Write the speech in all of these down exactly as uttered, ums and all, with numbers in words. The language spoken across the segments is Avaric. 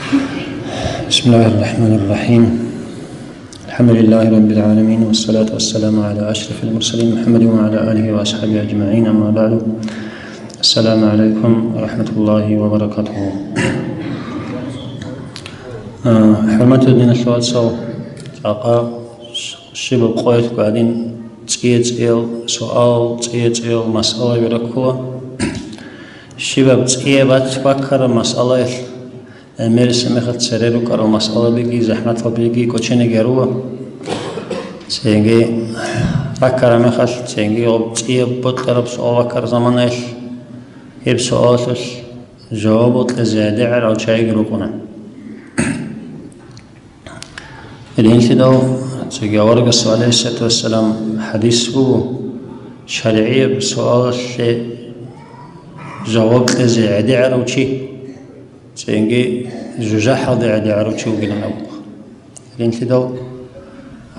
بسم الله الرحمن الرحيم. الحمد لله رب العالمين، والصلاة والسلام على أشرف المرسلين محمد وعلى آله وأصحابه أجمعين، أما بعد. السلام عليكم ورحمة الله وبركاته. А, хӀурматул диналъул вацал, жакъа щибаб къоялъго гӀадин цӀие-цӀиял суал, цӀие-цӀиял масъалаби раккула. Щибаб цӀие бац баккараб масъалаялъ гӀемерисеб мехалъ цере рукӀарал масъалабиги, захӀматалбиги кӀоченеги гьарула. Цинги баккараб мехалъ, цинги гьоб цӀияб бокьараб суал баккараб заманаялъ, гьеб суалалъулъ жаваб бокьизе гӀедегӀарав чагӀиги рукӀуна. Гьединлъидал цоги аварагасул, гӀалайгьиссалату вассалам, хӀадис буго: шаригӀияб суалалъе жаваб кьезе гӀедегӀарав чи цинги жужахӀалде гӀедегӀарав чи вугилан абула. Гьединлъидал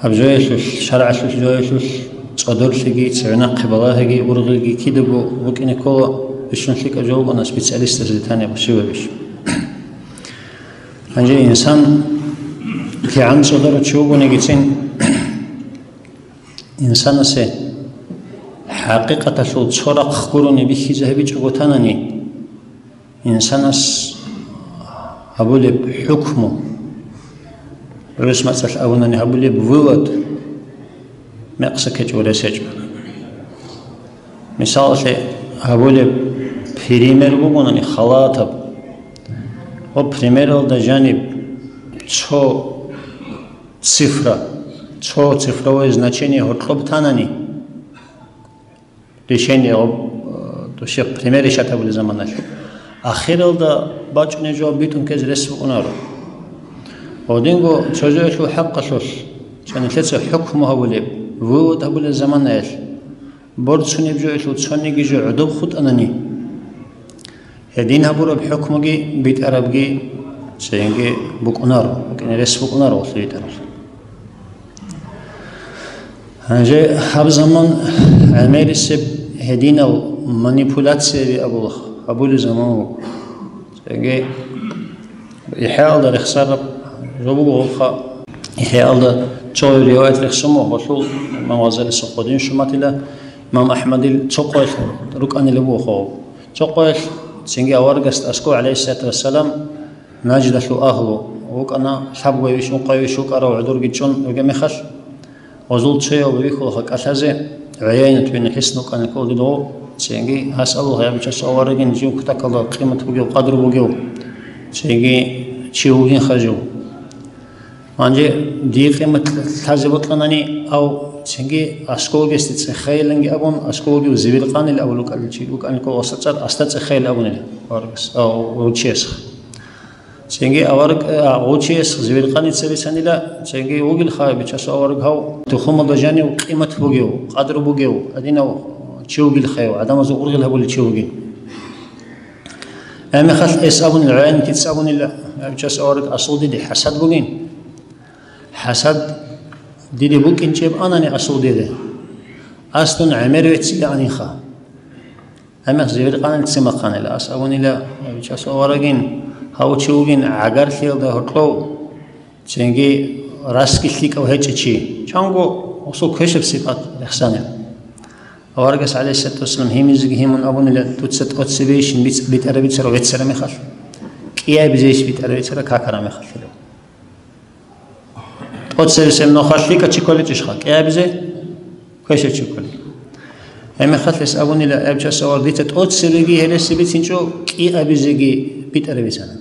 гьаб жоялъулъ, шаргӀалъулъ жоялъулъ цӀодорлъиги, цеве нахъе балагьиги, ургъелги кидаго букӀине ккола, бищун лъикӀаб жо букӀана специалистазе таниб щибабищ. Гьанже инсан кигӀан цӀодорав чи вугонигицин, инсанасе хӀакъикъаталъул цо рахъ гурони бихьизе гьабичӀого танани, инсанас гьабулеб хӀукму, гӀурус мацӀалъ абунани гьабулеб вывод, мекъса ккечӀо, рес гьечӀо. Мисалалъе гьабулеб пример бугонани халатаб, ва примералда жаниб цо цифра, цо цифровое значение гьоркьоб танани, решение, э, то есть пример решать гьабулеб заманалъ, ахиралда бачӀунеб жаваб битӀун ккезе рес букӀунаро. Гьединго цо жоялъул хӀакъалъулъ, цо нилъеца хӀукму гьабулеб, вывод гьабулеб заманаялъ, борцунеб жоялъул цониги жо гӀодоб хутӀанани, гьедин гьабураб хӀукмуги битӀарабги цинги букӀунаро, букӀине рес букӀунаро гьелъул битӀараб. Гьанже гьаб заман гӀемерисеб гьединал манипуляцияби абула, гьабулеб заман вуго. Цинги ИхӀяалда рехсараб жо буго гьебха. ИхӀяалда цо риваят рехсон буго, гьелъул имам Гъазалиса къодин шуматила, имам АхӀмадил цо къоялъ рукӀанила буго гьеб. Цо къоялъ цинги аварагасда аскӀов, гӀалайгьиссалату вассалам, Наждалъул агьлу вукӀана, лъабгоябищ, ункъоябищ вукӀарав гӀодорги чӀун ругеб мехалъ, гъозул цояв вихьулаха кӀалъазе, гӀуяйнат бин ХӀисн вукӀана ккола дидго, цинги гьас абула: «Я Бичасул аварагин, жив кутакалда къимат бугев, къадру бугев, цинги чи вугинха жив. Гьанже дие къимат лъазе бокьанани, ав цинги аскӀов вугесде цӀехайиланги абун, аскӀов вугев Зибиркъанил абулев кӀалъачи вукӀана ккола, гъосда цӀар асда цӀехайил абунила аварагас, ав, гъов чиясха». Цинги авараг, а, гъов чияс Зибиркъаница бицанила, цинги вугилха Бичасул авараг гьав тухумалда жанив къимат бугев, къадру бугев, гьадинав чи вугилха гьев, гӀадамазул ургъел гьабулев чи вугев. Гьеб мехалъ гьес абунила, гӀуяйнатица абунила, я Бичасул авараг, асул диде хӀасад бугин. ХӀасад диде букӀинчӀеб анани асул диде, ас дун гӀемер веццилаанинха. Гьеб мехалъ Зибиркъанил ццин бахъанила, ас абунила: «Я Бичасул аварагин, гьав чи вугин гӀагарлъиялда гьоркьов, цинги расги лъикӀав гьечӀев чи». Чанго гъосул квешаб сипат рехсанила. Аварагас, гӀалайгьиссалату вассалам, гьимизеги гьимун абунила: «Дуца тӀоцебейищин биц-, битӀараб бицарав веццараб мехалъ? КӀиабизейищ битӀараб бицарав какараб мехалъ?» ТӀоцебесеб нухалъ лъикӀав чи кколечӀищха кӀиабизе? Квешав чи кколев. Гьеб мехалъ гьес абунила: «Я Бичасул авараг, дица тӀоцебеги гьелесеб бицинчӀо, кӀиабизеги битӀараб бицана».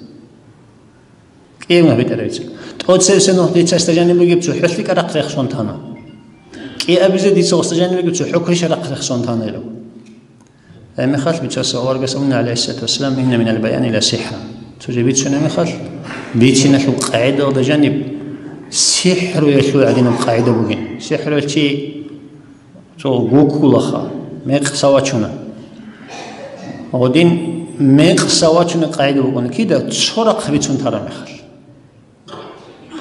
КӀиабизе битӀараб бицана. ТӀоцебесеб нухалъ дица гьесда жаниб бугеб цохӀо лъикӀаб рахъ рехсон тана. КӀиабизе дица гъосда жаниб бугеб цохӀо квешаб рахъ рехсон тана гьелъул. Гьеб мехалъ Бичасул аварагас абуна, гӀалайгьиссалату вассалам: «Инна минал баяни ла сихӀра». Цо жо бицунеб мехалъ, бициналъул къагӀидалда жаниб сихӀруялъул гӀадинаб къагӀида бугин. СихӀруялъ чи цо гуккулаха, мекъса вачуна. Гъодин мекъса вачуна къагӀида букӀуна, кида цо рахъ бицун тараб мехалъ.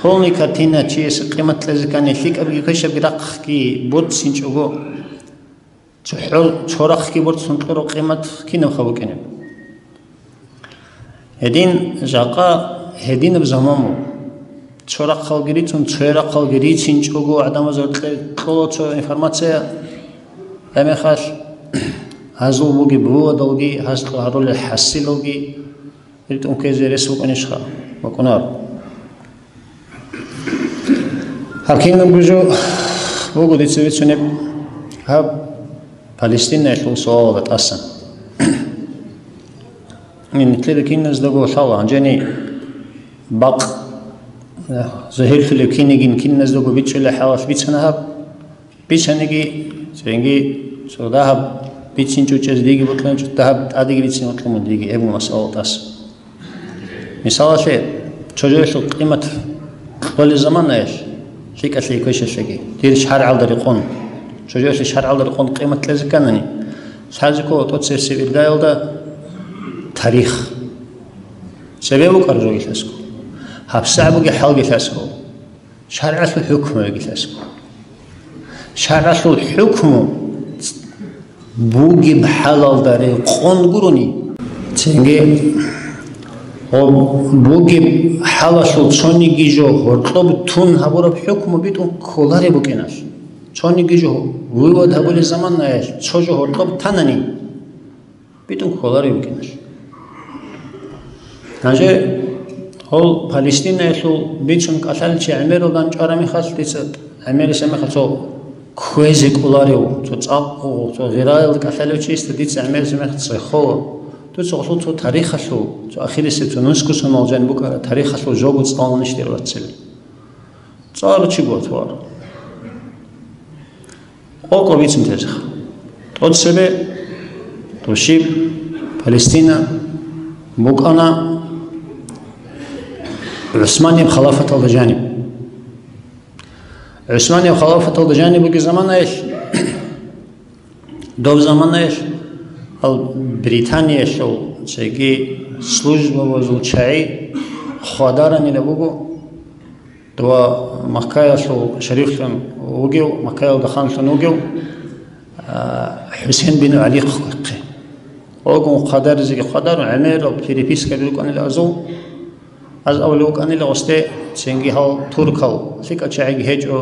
Полный картина чиясе къимат кьезе ккани, лъикӀабги квешабги рахъги борцинчӀого, цохӀо-, цо рахъги борцун кьураб къимат кинабха букӀинеб? Гьедин жакъа Гьединаб заман буго. Цо рахъалги рицун, цо рахъалги рицинчӀого гӀадамазул кье-, кьола цо информация. Гьеб мехалъ гьазул бугеб выводалги, гьаз гьарулел хӀасилалги ритӀун ккезе рес букӀунищха? БукӀунар. Гьаб кинабго жо буго дица бицунеб гьаб Палестинаялъул суалалда тӀасан. Нилъеда киназдаго лъала, гьанжени бакъ, э, загьирлъулеб кинигин киназдаго бичӀчӀулеб хӀалалъ бицана гьаб. Бицаниги, цинги цо дагьаб бицинчӀо чӀезе диги бокьун, дагьаб тӀадеги бицин бокьун диги, гьеб масъала тӀаса. Мисалалъе, цо жоялъул къимат кьолеб заманаялъ, лъикӀалъе квешалъеги, дир шаргӀалда рекъон, цо жоялъе шаргӀалда рекъон къимат кьезе кканани, лъазе ккола тӀоцебесеб иргаялда тарих. Цебе букӀараб жоги лъазе ккола, гьабсагӀат бугеб хӀалги лъазе ккола. ШаргӀалъул хӀукму бугелъасго. ШаргӀалъул хӀукму бугеб хӀалалда рекъон гурони, цинги гьеб бугеб хӀалалъул цониги жо гьоркьоб тун гьабураб хӀукму битӀун кколареб букӀиналъ, цониги жо вывод гьабулеб заманаялъ цо жо гьоркьоб танани, битӀун кколареб букӀиналъ. Гьанже гьол Палестинаялъул бицун кӀалъалев чи гӀемералда чӀвараб мехалъ, дица гӀемерисеб мехалъ цо кквезе кӀоларев, цо цӀакъго, цо гъираялда кӀалъалев чиясда дица гӀемерисеб мехалъ цӀехола. Дуца гьелъул цо тарихалъул, цо ахирисеб, цо нусго соналъ жаниб букӀараб тарихалъул жого цӀаланищ дир вацал. ЦӀаларав чиго ватуар. Къо-къо бицун тезеха. ТӀоцебе, тӀощиб, Палестина букӀана ГӀусманияб халафаталда жаниб. ГӀусманияб халафаталда жаниб бугеб заманаялъ, доб заманаялъ гьал Британиялъул цеги службабазул чагӀи хвадаранила буго. Дова Маккаялъул шарифлъун вугев, Маккаялда ханлъун вугев, а, ХӀусен бин ГӀали хъвахъе. Огун хъадаризеги хъадарун, гӀемерал перепискаби рукӀанила азул, аз авлу вукӀанила гъосде, цинги гьал туркал, лъикӀал чагӀиги гьечӀо,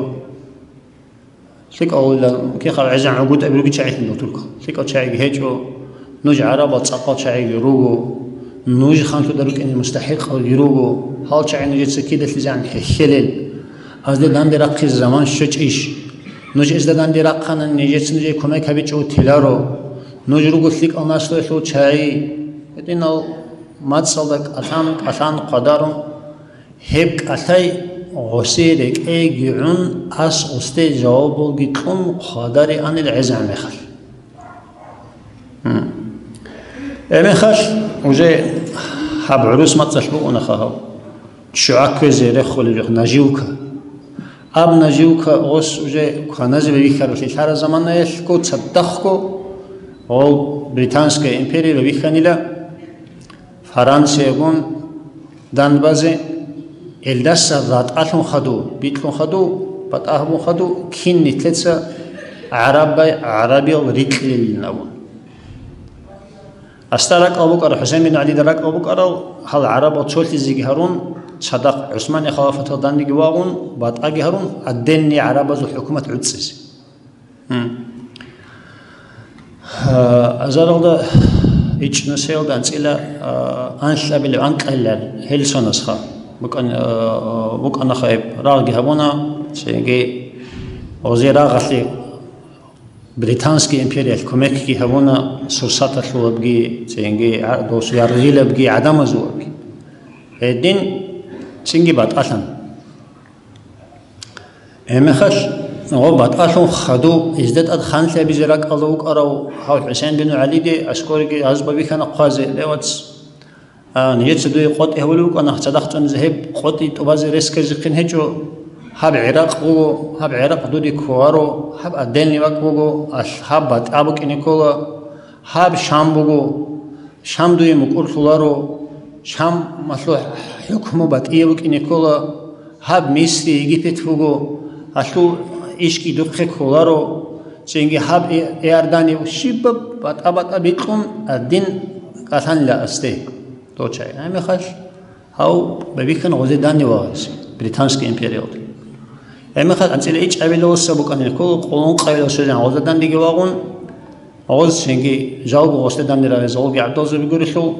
лъикӀал кихъал гӀезегӀан гӀугутӀаби руги чагӀилъун дутуркал. ЛъикӀал чагӀиги гьечӀо, нуж гӀарабал цӀакъал чагӀиги руго, нуж ханлъуда рукӀине мустахӀикъалги руго, гьал чагӀи нужеца кидалъизегӀан хӀехьелел, азде данде рахъизе заман щвечӀищ? Нуж эзда данде рахъанани, нижеца нужее кумек гьабичӀого теларо. Нуж руго лъикӀал наслуялъул чагӀи. Гьединал мацӀалда кӀалъан-кӀалъан хъвадарун, гьеб кӀалъай гъосие рекӀеги гӀун, ас гъосде жавабалги кьун хъвадарианил гӀезегӀан мехалъ. Гьеб мехалъ уже гьаб гӀурус мацӀалъ букӀунаха гьаб ччугӀа кквезе рехулеб жо наживка. Гьаб наживка гъос уже кваназе вихьаралъе лъараб заманаялъго цадахъго гъол Британская империя вихьанила Франциягун данбазе, гьелдаса ратӀалъун хадув, бикьун хадув, батӀа гьабун хадув, кин нилъеца гӀарабай, гӀарабиял рикьилин абун. Асда ракӀал букӀарал, ХӀусен бин ГӀалида ракӀал букӀарал, гьал гӀарабал цолъизеги гьарун, цадахъ ГӀусмания халафатал дандеги вагъун, батӀаги гьарун, гьадинни гӀарабазул хӀукумат гӀуцӀизе. Гьа, азаралда ичӀнусиялда анцӀила, а, анлъабилеб анкьилал гьел сонасха букӀан-, а, букӀанаха гьеб рагъги гьабуна, цинги гъозе рагъалъе Британский империялъ кумекги гьабуна, сурсаталъулабги, цинги гӀа-, дос яргъилабги гӀадамазулабги. Гьедин цинги батӀалъан. Гьеб мехалъ гъоб батӀалъун хадуб, гьезда тӀад ханлъи гьабизе ракӀалда вукӀарав гьав ХӀусен бин ГӀалиде аскӀореги гьаз бихьана хъвазе, ле, вац, а, нижеца дуе къотӀи гьабулеб букӀана, цадахъ цӀунизе гьеб къотӀи тӀубазе рес ккезехъин гьечӀо. Гьаб ГӀиракъ буго, гьаб ГӀиракъ дуде кколаро, гьаб отдельный бакӀ буго, алъ-, гьаб батӀа букӀине ккола, гьаб Шам буго. Шам дуе мукӀурлъуларо, Шамалъул хӀукму батӀияб букӀине ккола, гьаб Мисри, Египет буго, гьалъул ишги духъе кколаро, цинги гьаб Иордание, щибаб батӀа-батӀа бикьун, гьадин кӀалъанила асде дов чагӀи. Гьеб мехалъ Гьав бабихьана гъозе данде вагъизе, Британская империялда. Гьебмехалъ анцӀила ичӀабилаваса букӀанилъго, къоло ункъабилав щвезегӀан гъозе дандеги вагъун, гъоз цинги жалго гъосда данде рагъизе гъолги гӀабдалзаби гурелъул,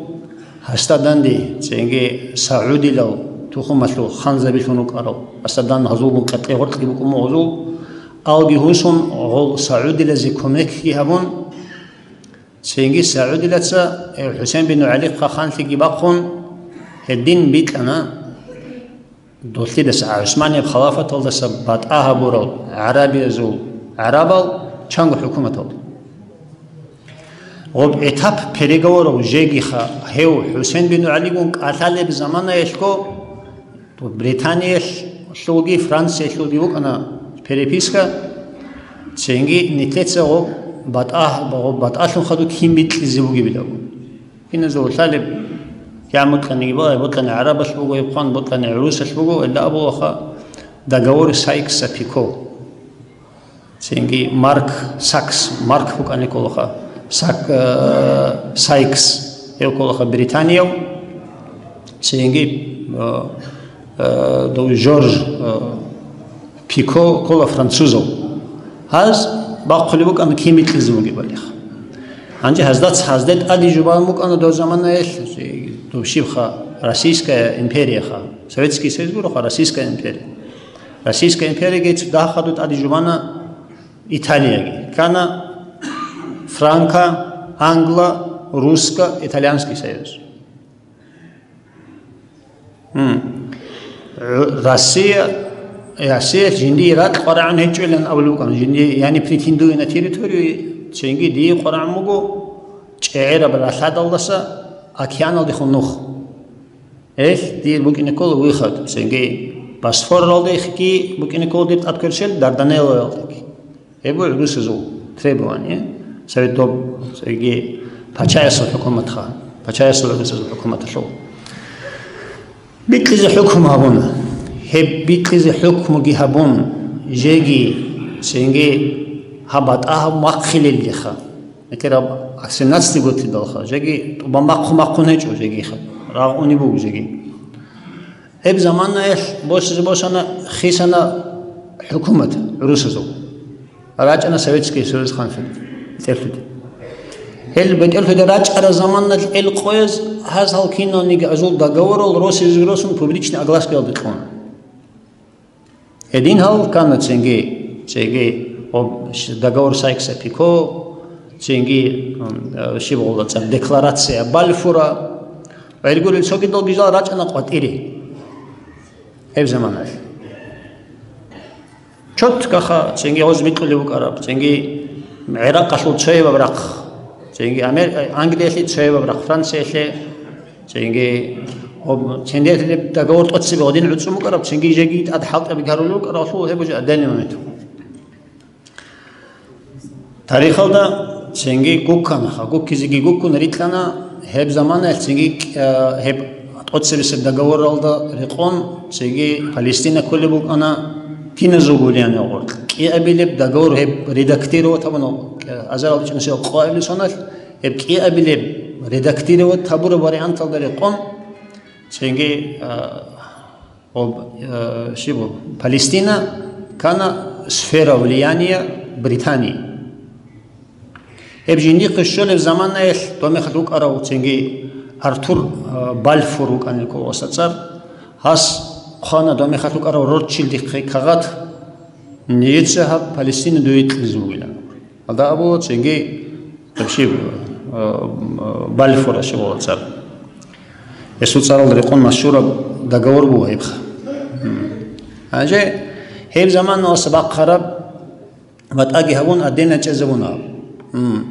гьасда данде цинги сагӀудилал тухумалъул ханзабилъун рукӀарал, гьасда данде гьазулгун къекъей гъоркьги букӀун буго гъозул, алги гьусун гъол сагӀудилазе кумекги гьабун, цинги сагӀудилаца, э, ХӀусен бин ГӀалихъа ханлъиги бахъун, гьедин бикьана долъидаса, ГӀусманияб халафаталдаса батӀа гьабурал гӀарабиязул гӀарабал чанго хӀукуматалда. Гъоб этап переговоров жегиха гьев ХӀусен бин ГӀалигун кӀалъалеб заманаялъго Британиялъулги Франциялъулги букӀана переписка, цинги нилъеца гъоб батӀа-, гъоб батӀалъун хадуб кин бикьизе бугебилан. Киназул лъалеб, я бокьаниги бала, бокьани гӀарабалъ буго, гьеб хъван бокьани гӀурусалъ буго, гьелда абулаха договор Сайкса-Пико. Цинги Марк Сакс, Марк букӀани кколаха, Сак-, э, Сайкс, гьев кколаха британияв, цинги, э, э, дов Жорж, э, Пико ккола французов. Гьаз бахъулеб букӀана кин бикьизе бугебалиха. Гьанже гьазда ц-, гьазде тӀаде жубан букӀана дов заманаялъ, дов щибха, Российская империяха, Советский Союз гуроха, Российская империя. Российская империяги цо дагьаб хадуб тӀаде жубана Италияги. Ккана франко-англо-русско-итальянский союз. Гьу. Россия, Россиялъ жиндие ракь къваригӀун гьечӀолан абулеб букӀана, жиндие, яни претендую на территорию, цинги дие къваригӀун буго чӀегӀераб ралъадалдаса океаналдехун нух. Гьелъ дир букӀине ккола выход, цинги Босфоралдехги букӀине ккола дир тӀадкверщел Дарданеллаялдеги. Гьеб буго гӀурусазул требование, Совет доб-, цинги пачаясул хӀукуматха, пачаясул гӀурусазул хӀукуматалъул. Бикьизе хӀукму гьабуна. Гьеб бикьизе хӀукмуги гьабун, жеги, цинги гьаб батӀа гьаб махъилеллиха. Метер гьаб семнадцатый годлъидалха, жеги тӀубан бахъу-махъун гьечӀо жегиха, рагъуни буго жеги. Гьеб заманаялъ босизе босана, хисана хӀукумат гӀурусазул. РачӀана Советский Союз ханлъи, бетӀерлъуди. Гьел бетӀерлъуди рачӀараб заманалъ гьел къояз гьаз гьал киналниги азул договорал росизе росун публичный огласкаялде кьуна. Гьедин гьал ккана цинги, цинги об-, ш-, договор Сайкса-Пико, цинги, м, э, щиб гъолда цӀар, декларация Бальфура. ГӀергурел цогидал гижал рачӀана къватӀире. Гьеб заманалъ. Чоткаха, цинги гъоз бикьулеб букӀараб, цинги ГӀиракъалъул цоябаб рахъ, цинги Амер-, Англиялъе цоябаб рахъ, Франциялъе, цинги гъоб-, цинги гьеб договор тӀоцебе гъодин гӀуцӀун букӀараб, цинги жеги тӀад хӀалтӀаби гьарулел рукӀаралъул гьеб уже отдельный момент. Тарихалда цинги гукканаха, гуккизеги гуккун рикьана, гьеб заманаялъ цинги, э, гьеб тӀоцебесеб договоралда рекъон, цинги Палестина кколеб букӀана, киназул гулиян гъоркь. КӀиабилеб договор гьеб редактировать гьабуна, э, азаралда чӀунусиялда къоабилеб соналъ, гьеб кӀиабилеб редактировать гьабураб варианталда рекъон, цинги, э, Об-, э, щиб буго, Палестина ккана сфера влияния Британии. Гьеб жиндихъе щолеб заманаялъ домехалъ вукӀарав цинги Артур, э, Бальфур вукӀанил ккола гъоса цӀар, гьас хъвана домехалъ вукӀарав Ротшильдихъе кагъат, Ница гьаб Палестина дуе кьизе бугилан. Гьалда абула цинги гьеб щиб, э, э, Бальфура щиб буго цӀар. Гьесул цӀаралда рекъон машгьураб договор буго гьебха. М. Гьанже гьеб заманалъ бахъараб батӀаги гьабун, гьадин чӀезабуна. М.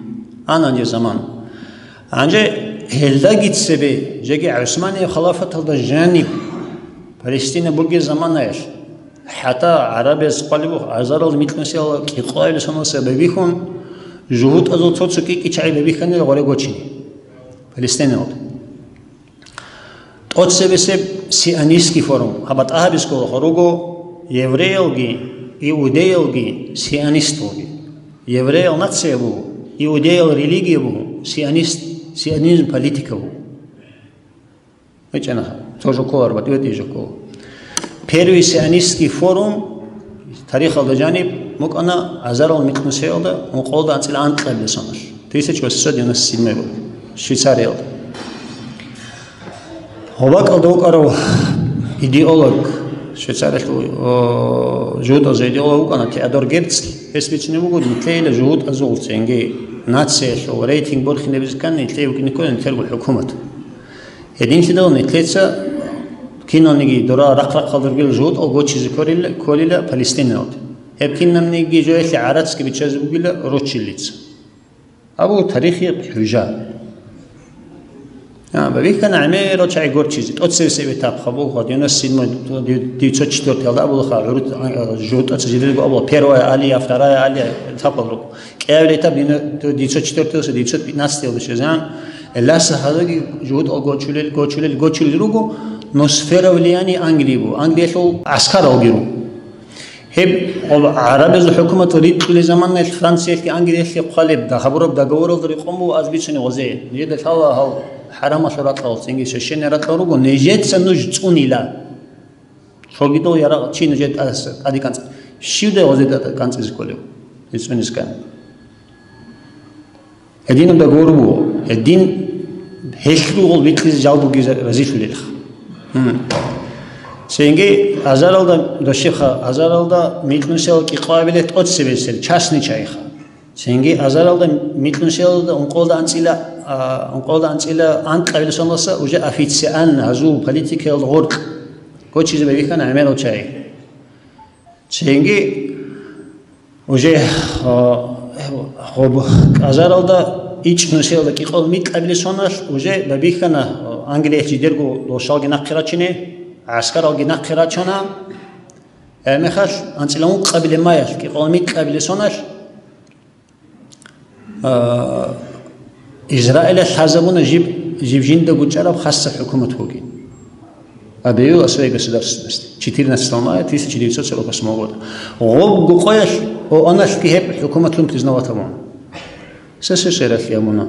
Ана гьанже заман. Гьанже гьелдаги цебе жеги ГӀусманияб халафаталда жаниб Палестина бугеб заманаялъ, ХӀатта гӀарабияс къвалебухъ азарал микьнусиял кӀикъоялъ соналъ бабихьун, жугьутӀазул цо-цо кӀикӀи чагӀи бабихьанила гъоре гочине Палестиналда. ТӀоцебесеб сионистский форум, гьаб батӀа гьабизе ккола руго евреялги, иудеялги, сионисталги. Евреял нация буго, иудеял религия буго, сионист, сионизм политика буго. ГьечӀонаха. Тоже ккола, арбатӀи ветӀи жо ккола. Первый сионистский форум тарихалда жаниб мукӀана азарал микьнусиялда ункъолда анцӀила анкьабилеб соналъ, тысяча восемьсот девяносто седьмой год, Швейцариялда. Гьобакалда вукӀарав идеолог, Швейцариялъул, о, жугьутӀазул идеолог вукӀана Теодор Герцль. Гьес бицунеб буго, нилъеила жугьутӀазул цинги нациялъул рейтинг борхинабизе ккани, нилъее вукӀине ккола нилъерго хӀукумат. Гьединлъидал нилъеца киналниги дора рахъ-рахъалда ругел жугьутӀал гочизе кколила, кколила Палестинаялде. Гьеб кинабниги жоялъе гӀарацги биччазе бугила Ротшильдица. Абу тарихияб хӀужа. А, ва бихьана гӀемерал чагӀи гочизе, тӀоцебесеб этап хабулха, девяносто седьмой, девятьсот четвёртый абулха, гӀурут, а, жугьутӀаца жидерго абула, первая алия, вторая алия, этапал руго. КӀиабилеб этап девятьсот четвёртый, девятьсот пятнадцатый щвезегӀан, гьелдаса гьазеги жугьутӀал гочулел, гочулел, гочулел руго, но сфера влияния Англии буго, Англиялъул гӀаскаралги руго. Гьеб гӀарабазул хӀукуматал рикьулел заманаялъ Франциялъги Англиялъги хъвалеб, да-, гьабураб договоралда рекъон буго аз бицунеб гъозе. Нижеда лъала гьал хӀарамалъул ракьал, цинги священный ракьал руго, нижеца нуж цӀунила. Цогидал ярагъ чи нужеда тӀаса-, тӀаде кӀанцӀ-, щивдай гъозе тӀа-, тӀа-, кӀанцӀизе кколев? Гьез цӀунискан. Гьединаб договор буго, гьедин гьелъ ругъул бикьизе жал бугизе разилъулелха. Гьуна. Цинги азаралда, дощиха, азаралда микьнусиялда кӀикъоабилеб тӀоцебесел, частный чагӀиха. Цинги азаралда микьнусиялда ункъолда анцӀила, а, ункъолда анцӀила анкьабилеб соналдаса уже официально гьазул политикаялда гъоркь гочизе байбихьана гӀемерал чагӀи. Цинги уже, а, гъоб-, азаралда ичӀнусиялда кӀикъоялда микьабилеб соналъ уже байбихьана, а, Англиялъ жидерго дошалги нахъе рачине, гӀаскаралги нахъе рачана. Гьебмехалъ анцӀила ункъабилеб маялъ, кӀикъоялда микьабилеб соналъ, А, Израилалъ лъазабуна жиб, жиб жиндаго чӀараб хасаб хӀукумат бугин. Объявил о своей государственности четырнадцатого мая тысяча девятьсот сорок восьмого года. Гъобго къоялъ ООНалъги гьеб хӀукуматлъун признавать гьабуна. СССРалъ гьабуна.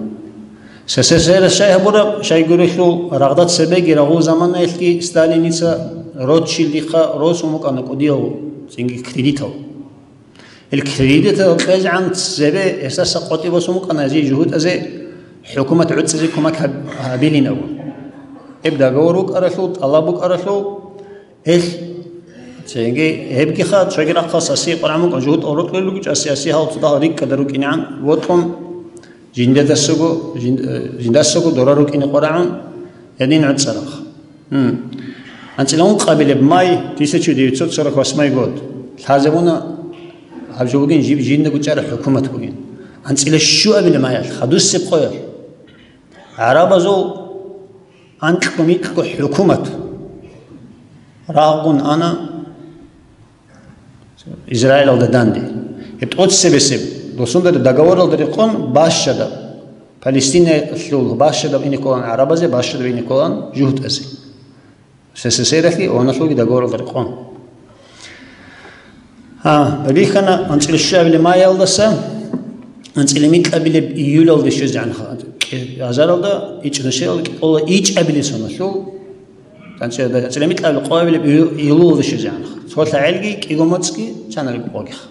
СССР щай гьабураб, щайгурелъул рагъда цебеги рагъул заманаялъги Сталиница Ротшильдиха росун вукӀана кӀудиял цинги кредитал. Ил кредитал кьезегӀан цебе гьесдаса къотӀи босун букӀана гьезие жугьутӀазе хӀукумат гӀуцӀизе кумек гьаб-, гьабилин абун. Гьеб договор букӀаралъул, тӀалаб букӀаралъул, гьелъ цинги гьебгиха цоги рахъал саси къварагӀун букӀун жугьутӀал рокьулел ругичӀаси, аси гьал цадахъ рикӀкӀада рукӀинегӀан вокьун, жиндедасаго, жин-, э, жиндасаго дора рукӀине къварагӀун гьедин гӀуцӀарах. Гьуна. АнцӀила ункъабилеб май, тысяча девятьсот сорок восьмой год. Лъазабуна гьаб жо бугин, жиб жиндаго чӀараб хӀукумат бугин. АнцӀила щуабилеб маялъ, хадусеб къоялъ, гӀарабазул анкьго-микьго хӀукумат рагъун ана Израилалда данде. Гьеб тӀоцебесеб, досундари договоралда рекъон бащадаб, Палестинаялъул бащадаб ине кколан гӀарабазе, бащадаб ине кколан жугьутӀазе. СССРалъги ООНалъулги договоралда рекъон. А, рихьана анцӀила щуабилеб маялдаса анцӀила микьабилеб июлалде щвезегӀан ха-, азаралда ичӀнусиялда кӀикъоялда ичӀабилеб соналъул, анцӀила, анцӀила микьабилеб къоабилеб ию-, июлалде щвезегӀан ха. Цолъа гӀелги кӀиго моцӀги чанарги къогиха.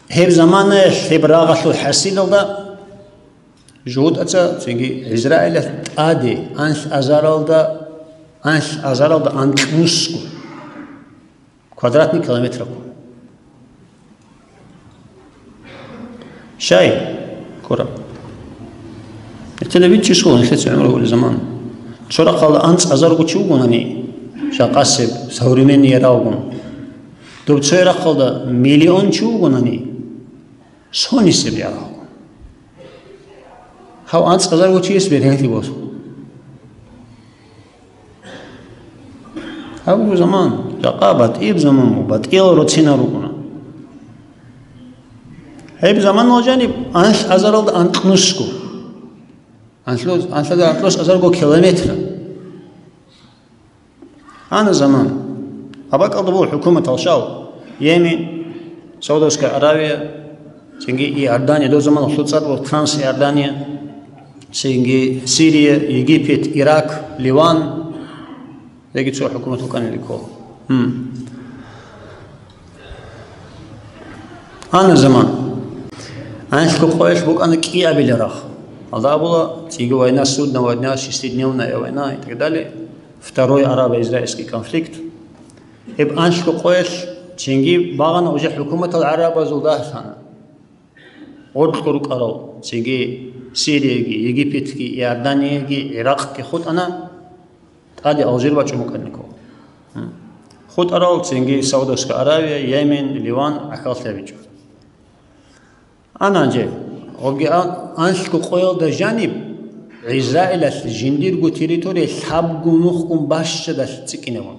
Гьеб заманаялъ гьеб рагъалъул хӀасилалда жугьутӀаца цинги Израилалъ тӀаде анлъ азаралда, анлъ азаралда анкьнусго квадратный километр ккун. Щай? Ккураб. Нилъеда биччи школа, нилъеца гӀумру гьули заман. Цо рахъалда анцӀ азарго чи вугонани, жакъасеб, современный яравгун. Доб цо рахъалда миллион чи вугонани, сонисеб ярагъ. Гьав анцӀазарго чияс бергьенлъи босун. Гьаб буго заман, жакъа батӀияб заман буго, батӀиял роцинал рукӀуна. Гьеб заман вачаниб анлъ азаралда анкьнусго. Анлъу-, анлъазар анкьнус азарго километр. Гьанна заман. Абакалда буго хӀукуматал щал, Йемен, Саудовская Аравия, цинги Иордания, дов заман лъуцӀар буго Трансиордания. Цинги Сирия, Египет, Ирак, Ливан, яги цо хӀукумат букӀанилиго. Гьм. Ана заман. Анлъго къоялъ букӀана кӀиабиларахъ. Алда абула, цинги война, судна война, шестидневная война и так далее. Второй арабо-израильский конфликт. Гьеб анлъго къоялъ цинги багъана уже хӀукуматал гӀарабазул дагьлъана. Гъоркьо рукӀарал цинги Сирияги, Египетги, Иорданияги, Иракъги хутӀана, тӀаде Алжир бачӀун букӀаниго. ХутӀарал цинги Саудовская Аравия, Йемен, Ливан гӀахьаллъи гьабичӀо. Ананже, гъобги а-, анлъго къоялда жаниб, Израилалъ жиндирго территория лъабго нухгун бащадалъ цӀикӀкӀинабун.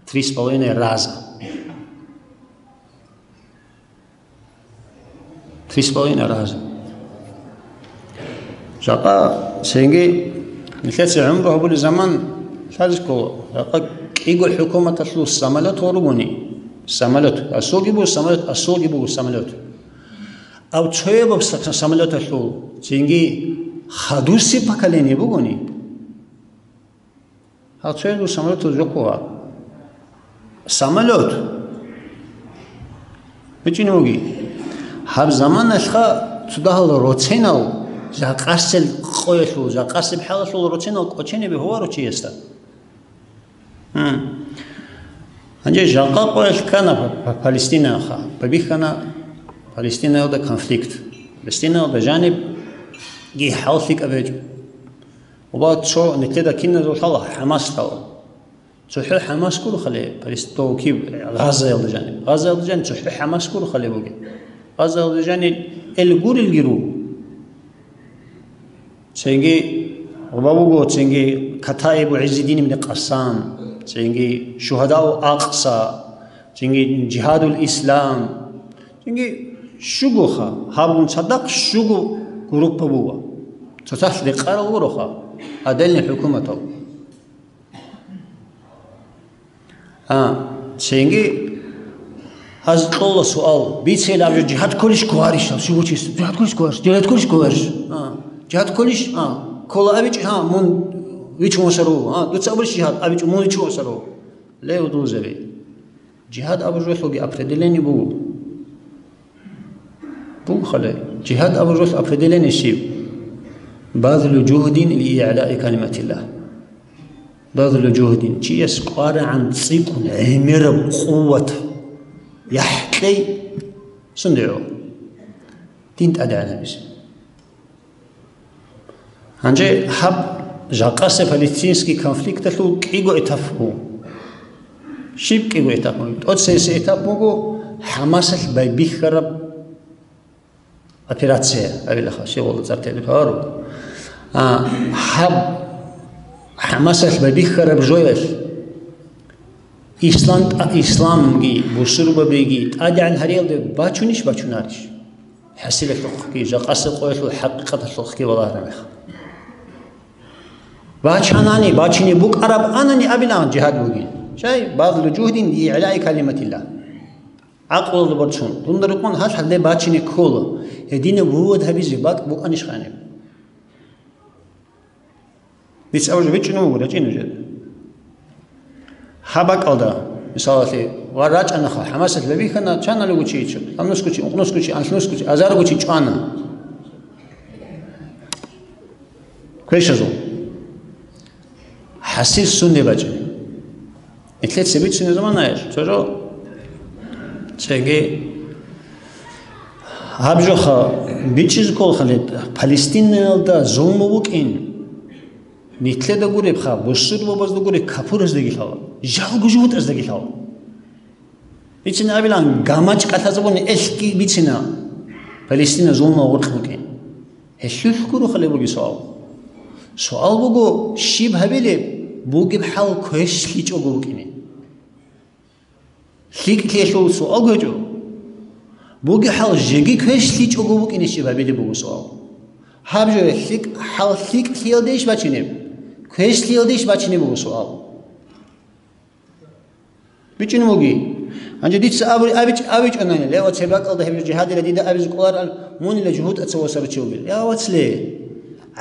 Три с половиной раза. Три с половиной раза. Жакъа цинги нилъеца гӀумру гьабулеб заман лъазе ккола, жакъа кӀиго хӀукуматалъул самолет гъоругони. Самолет, асулги буго самолет, асулги буго самолет. Ав цоябаб са-, самолеталъул цинги хадусеб поколение бугони. Гьал цоязул самолетал жо ккола. Самолет. БичӀчӀинавуги. Гьаб заманалъха цо дагьал роценал, жакъасел къоялъул, жакъасеб хӀалалъул роценал кӀоченебе гьаваро чиясда. Гьанже жакъа къоялъ ккана Па-, Па-, Палестинаха. Бабихьана Палестинаялда конфликт. Палестинаялда жанибги хӀал лъикӀаб гьечӀо. Ва цо нилъеда киназул лъала ХӀамас лъала. ЦохӀо ХӀамас гурухъали, Палестин киб Газаялда жаниб. Газаялда жаниб цохӀо ХӀамас гурухъали бугеб. Газаялда жаниб эл гурелги руго. Цинги гъуба буго, цинги Катаибу ГӀиззиддин ибн Къассам, цинги Шугьадау Акъса, цинги Жигьадул Ислам, цинги щугоха, гьабун цадахъ щуго группа буго. Цоцалъ рекъарал гуроха, отдельный хӀукуматал. А, цинги гьаз кьола суал, бицейилан аб жо жигьад кколищ кколарищ, аб щуго чи, жигьад кколищ кколарищ, жигьад кколищ кколарищ? А, жигьад кколищ? А, ккола абичӀ, гьа, мун вичун васаро, а, дуца абулищ жигьад, абичӀ, мун вичун васаро. Ле, удулзаби. Жигьад абу жолъулги определение буго. Буго хъалай. Жигьад абу жолъ определение щиб? Базлу жугьдин ли иълаи калиматилла. Базлу жугьдин. Чияс кӀварагӀан цӀикӀкӀун гӀемераб къуват яхӀ кьей сундегӀо. Дин тӀадегӀанабизе. Гьанже гьаб жакъасеб палестинский конфликталъул кӀиго этап буго. Щиб кӀиго этап буго? ТӀоцебесеб этап буго ХӀамасалъ байбихьараб операция, абилаха, щивалда цӀар тӀаде лъугьараб. А, гьаб ХӀамасалъ байбихьараб жоялъ ислам тӀа-, исламги бусурбабиги тӀадегӀан гьариялде бачунищ, бачунарищ? ХӀасилалъухъги, жакъасеб къоялъул хӀакъикъаталъухъги валагьараб мехалъ. Бачанани, бачине букӀараб анани абилан жигьад бугин. Щай, базлу жугьдин ли иълаи калиматилла. ГӀакълуялда борцун, дунда рекъон гьалъ гьалде бачине ккола, гьединаб вывод гьабизе бакӀ букӀанищ гьаниб? Дица абу жо бичӀчӀун вуго, рачӀин нужеда. Гьаб бакӀалда, мисалалъе, ва рачӀанаха, ХӀамасалъ бабихьана, чан алугучи ичӀо, гьанусгучи, ункънусгучи, анлънусгучи, азаргучи чӀвана. Квешазул. ХӀасил сунде бачӀи. Нилъеца бицунеб заманаялъ, цо жо, цеги гьаб жоха бичӀчӀизе кколхали, Палестинаялда зулму букӀин, нилъеда гуребха, бусурбабазда гуреб капураздаги лъала, жалго жугьутӀаздаги лъала. Бицина абилан, гамачӀ кӀалъазабуни элъги бицина, Палестина зулму гъоркь букӀин. Гьелъулъ гурухъали бугеб суал. Суал буго, щиб гьабилеб, бугеб хӀал квешлъичӀого букӀине? ЛъикӀлъиялъул суал гьечӀо. Бугеб хӀал жеги квешлъичӀого букӀине щиб гьабилеб буго суал. Гьаб жо лъикӀ-, хӀал лъикӀлъиялдейищ бачинеб? Квешлъиялдейищ бачинеб буго суал. БичӀчӀун вуги. Гьанже дица абури-, абич-, абичӀонани, ле, вац, гьеб бакӀалда гьеб жигьадила дида абизе кӀоларал, мунила жугьутӀаца васаручи вугил. Я, вацле.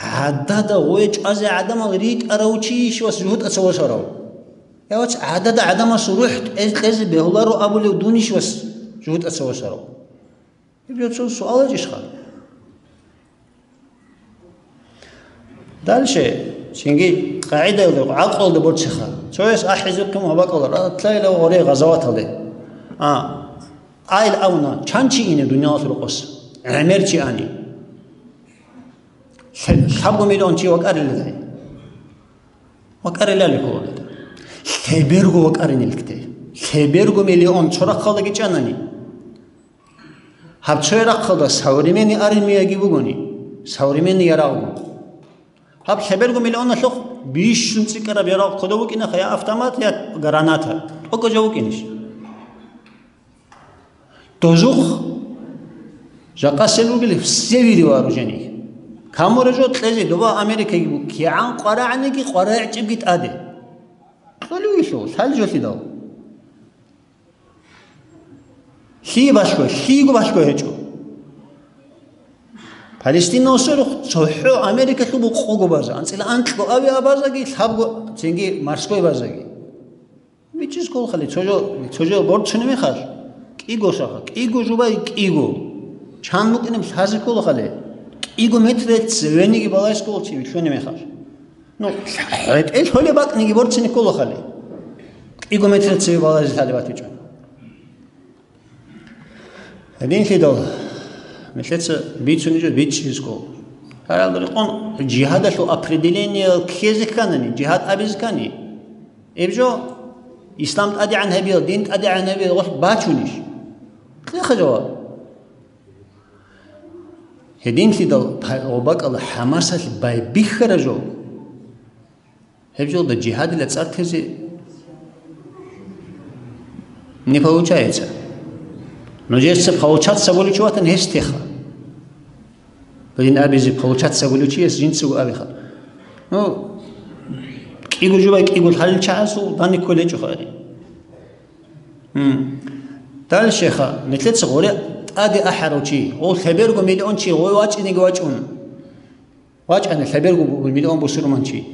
гӀадада гъое чӀвазе гӀадамал ритӀарав чийищ вас жугьутӀаца вошарав? Я вац, гӀадада гӀадамасул рухӀ тӀез-, кьезе бегьуларо абулев дунищ вас жугьутӀаца вошарав? Гьеб жо цо суал гьечӀищха? Дальше, цинги къагӀидаялда, гӀакълалда борциха. Цояс ахӀизухъе мун гьаб бакӀалда, ратла илав гъоре гъазаваталде. А, айл авна, чан чи ине дуниялалъул рокъос? ГӀемер чи ани? Лъе-, лъабго миллион чи вакӀарилдай. ВакӀарилали ккола. Лъеберго вакӀаринилкте. Лъеберго миллион цо рахъалдаги чӀанани. Гьаб цо рахъалда современный армияги бугони, современный ярагъго. Гьаб лъеберго миллионалъухъ бищун цӀикӀкӀараб ярагъ кодов вукӀинаха, я автомат, я граната. ТӀокӀаб жо вукӀинищ? Дозухъ жакъасел ругел все виды вооружений. Камура жо кьезе доба Америкаги бу-, кигӀан къварагӀаниги къварагӀчӀебги тӀаде. Кьолевилъул, лъал жолъидал. Лъие балъго, лъиего балъго гьечӀо. Палестинаялъул рухъ цохӀо Америкалъул букъого база, анцӀила анкьго авиабазаги, лъабго цинги морской базаги. БичӀчӀиз кколахъали, цо жо, цо жо борцунеб мехалъ, кӀиго шаха, кӀиго жубай, кӀиго. Чан букӀинеб лъазе кколахъали, кӀиго метрал цевениги балайс кколчи вилълъунеб мехалъ. Ну, хӀетӀел лъолеб бакӀниги борцине кколахъали, кӀиго метрал цеве балазе лъалеб батичӀо. Гьединлъидал, нилъеца бицунеб жо бичӀчӀизе ккола. Гьарал рекъон жигьадалъул определение ккезе кканани, жигьад абизе ккани, гьеб жо ислам тӀадегӀан гьабиялъ, дин тӀадегӀан гьабиялъ гъолъ бачунищ? Кьеха жаваб. Гьединлъидал па-, гъоб бакӀалда ХӀамасалъ байбихьара жо. Гьеб жолда жигьадила цӀар тезе не получается. Нужеца получаться гьабулев чи ватани гьес теха. Гьедин абизе получаться гьабулев чияс жинцаго абиха. Ну, кӀиго жубай кӀиго лъалел чагӀазул данде кколечӀоха гьари. Гьм. Дальшеха, нилъеца гъоре тӀаде ахӀарав чи, гъов лъеберго миллион чи гъой вачӀинеги вачӀун. ВачӀана лъеберго бу-, миллион бусурманчи.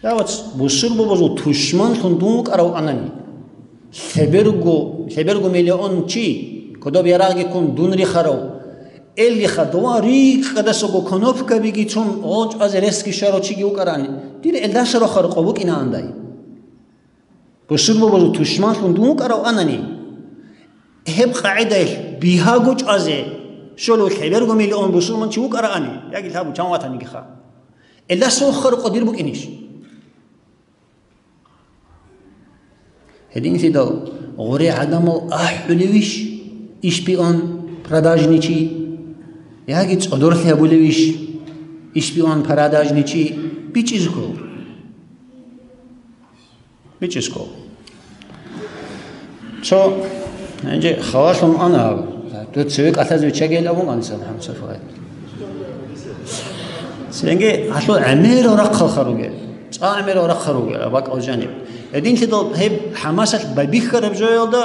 Я вац, бусурбабазул тушманлъун дун вукӀарав анани, лъеберго, лъеберго миллион чи, кодоб ярагъги ккун дун рихарав, эллиха дова рикӀкӀадасаго кнопкабиги цун гъол чӀвазе ресги щварав чиги вукӀарани, дир элдаса рохарухъа букӀинаандай. Бусурбабазул тушманлъун дун вукӀарав анани, гьеб къагӀидаялъ бигьаго чӀвазе щолев лъеберго миллион бусурманчи вукӀараани, яги лъабго чан ватанигиха. Элдаса вохха рукъа дир букӀинищ? Гьединлъидал гъуре гӀадамал ахӀулевищ, ишпион, продажничий, яги цӀодорлъи гьабулевищ, ишпион, продажничий, бичӀчӀизе ккола. БичӀчӀизе ккола. Цо, гьанже халалъун ана гьаб. Дур цеве кӀалъазе виччагейилан абун анцӀила гьанцӀа фугьай. Цинги гьалъул гӀемерал рахъалха ругел. ЦӀа гӀемерал рахъал ругел, абакӀал жаниб. Гьединлъидал гьеб ХӀамасалъ байбихьараб жоялда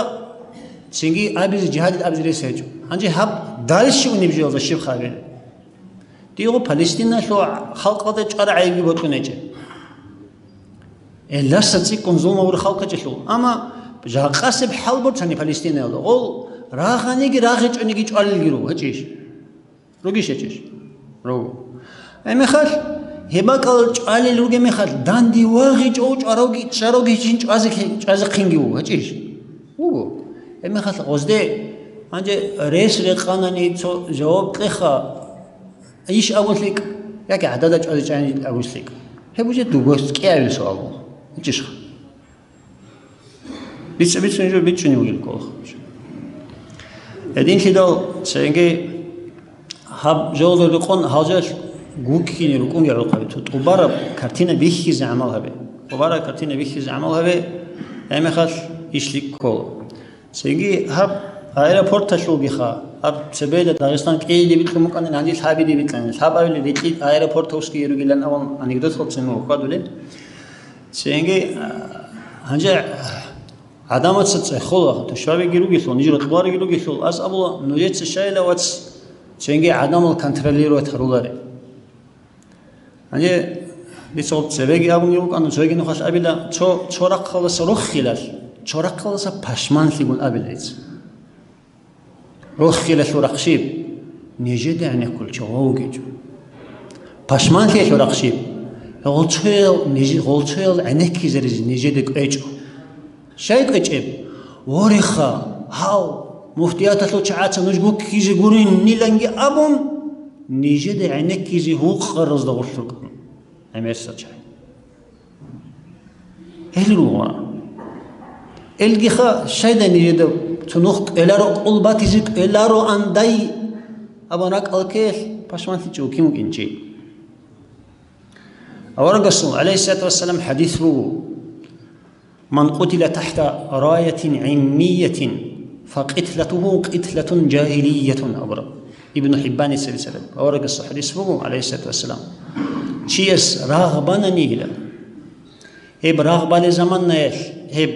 цинги абизе, жигьадил абизе рес гьечӀо. Гьанже гьаб дальше унеб жоялда щиб хабил? Дигъо Палестиналъул халкъалда чӀвара гӀайибги бокьун гьечӀеб. Элдаса цӀикӀкӀун зулму гьабурал халкъ гьечӀелъул. Амма жакъасеб хӀал борцани Палестинаялда. Гъол рагъаниги рагъичӀониги чӀвалелги руго, гьечӀищ? Ругищ гьечӀищ? Руго. Гьебмехалъ, гьеб бакӀал чӀвалел ругеб мехалъ, данде вагъичӀо чӀваравги, чӀаравги чин чӀвазе-, чӀвазехъинги вуго, гьечӀищ? Вуго. Гьебмехалъ гъозде гьанже рес рекъанани цо жаваб кьеха, иш абун лъикӀ, яги гӀадада чӀвазе чӀайин абун лъикӀ. Гьеб уже дуго кӀиабил суал буго. ГьечӀищха? БицӀи-, бицунеб жо бичӀчӀунеб бугеб ккола. Гьединлъидал цинги гьаб жолда рекъон гьалжал гуккине рукӀунги гӀолохъаби. Ту-, тӀубараб картина бихьизе гӀамал гьабе. ТӀубараб картина бихьизе гӀамал гьабе, гьебмехалъ иш лъикӀ ккола. Цинги гьаб аэропорталъулгиха, гьаб цебеда Дагъистан кӀииде бикьун букӀанин, гьанже лъабиде бикьанин. Лъабабилеб рикьи аэропортовский ругилан абун анекдот хъвацин мугьукъадулел. Цинги, а, гьанже гӀадамаца цӀехола, тушбабиги ругелъул, ниж рокьулареги ругелъул, ас абула, нужеца щайила вац цинги гӀадамал контролировать гьаруларе. Гьанже дица гъоб цебеги абунги букӀана, цоги нухалъ абила, цо, цо рахъалдаса рохилалъ, цо рахъалдаса пашманлъигун абила дица. Рохилалъул рахъ щиб? Нижеда гӀенеккулев чи гъов вугечӀо. Пашманлъиялъул рахъ щиб? Гъолцоял ниж-, гъолцоял гӀенеккизаризе нижеда кӀвечӀо. Щай кӀвечӀеб? Вореха, гьав, муфтияталъул чагӀаца нуж гуккизе гуриниланги абун, нижеда гӀенеккизе гьукъаразда гъорлъ рукӀана гӀемерисел чагӀи. Гьел ругъа. Элгиха, щайдай нижеда цо нух кӀвеларо, къул батизе кӀвелароандай абун ракӀалккеялъ пашманлъичӀев кин вукӀин чи. Аварагасул, гӀалайгьиссалату вассалам, хӀадис буго: «Ман къутила тахта раятин гӀилмиятин, факъитлатуху къитлатун жагьилиятун», абураб. Ибну ХӀиббани силсилат. Аварагасул хӀадис буго, гӀалайгьиссалату вассалам: «Чияс рагъ банани», гьеб рагъ балел заманаялъ гьеб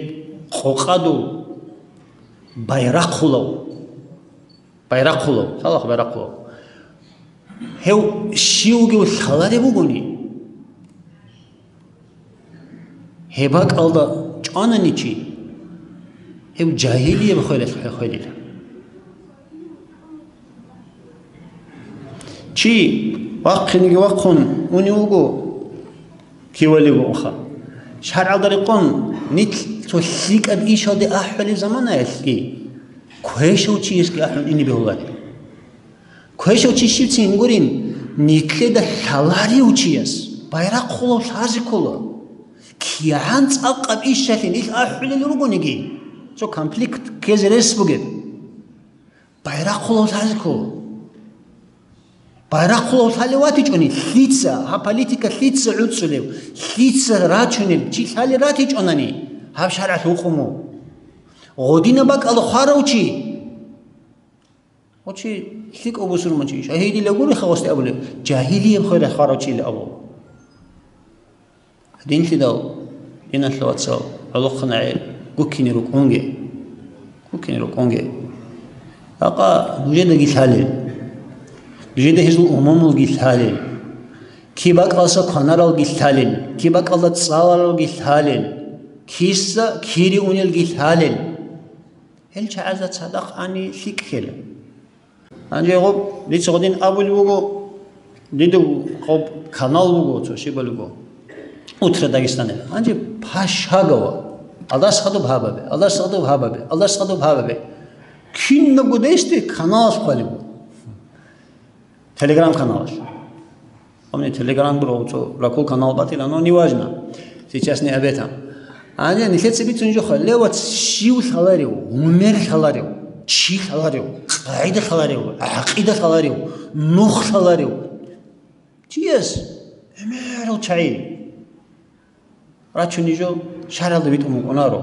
къокъадул байрахъулав, байрахъулав, лъалахъ байрахъулав, гьев щив вугев лъаларев вугони, гьеб бакӀалда чӀванани чи, гьев жагьилияб хвелалъ хвелила. Чи вахъинеги вахъун унев вуго, кивалевгунха. ШаргӀалда рекъон, нилъ цо лъикӀаб ишалде ахӀулеб заманаялъги, квешав чиясги ахӀун ине бегьулари. Квешав чи щивцин гурин, нилъеда лъаларев чияс байрахъулав лъазе ккола. КигӀан цӀакъаб ишалъин ил ахӀулел ругониги, цо конфликт ккезе рес бугеб. Байрахъулав лъазе ккола. Байрахъулав лъалев ватичӀони, лъица, гьаб политика лъица гӀуцӀулев, лъица рачунел чи лъалел ратичӀонани, гьаб шаргӀалъ гьукъуму. Гъодинаб бакӀалда хварав чи. Гъо чи лъикӀав бусурманчи, жагьилила гуриха гъосде абулев, жагьилияб хвера хварав чила абу. Гьединлъидал, диналъул вацал, гӀолохъанагӀи гуккине рукӀунге. Гуккине рукӀунге. Акъа, нужедаги лъалел. Нужеда гьезул умумулги лъалел. Киб бакӀалса кванаралги лъалел. Киб бакӀалда цӀаларалги лъалел. Киса кири унелги лъалел. Гьел чагӀазда цадахъ ани лъикӀ ккела. Гьанже гъоб, дица гъодин абулеб буго, дидул гъоб канал буго, цо щиб балеб буго, «Утро Дагестана». Гьанже пашагава, алас хадуб гьабабе, алас хадуб гьабабе, алас хадуб гьабабе. Кинабго десте каналалъ хъвалеб буго. Телеграм-каналалъ. Гьабни Telegram гуро, цо ракул канал батила, но неважно. Сейчас не об этом. Гьанже нилъеца бицун жоха, левац щив лъаларев, гӀумер лъаларев, чи лъаларев, къагӀида лъаларев, гӀакъида лъаларев, нух лъаларев. Чияс гӀемерал чагӀи. Рачун нижо шаралда битӀун букӀунаро.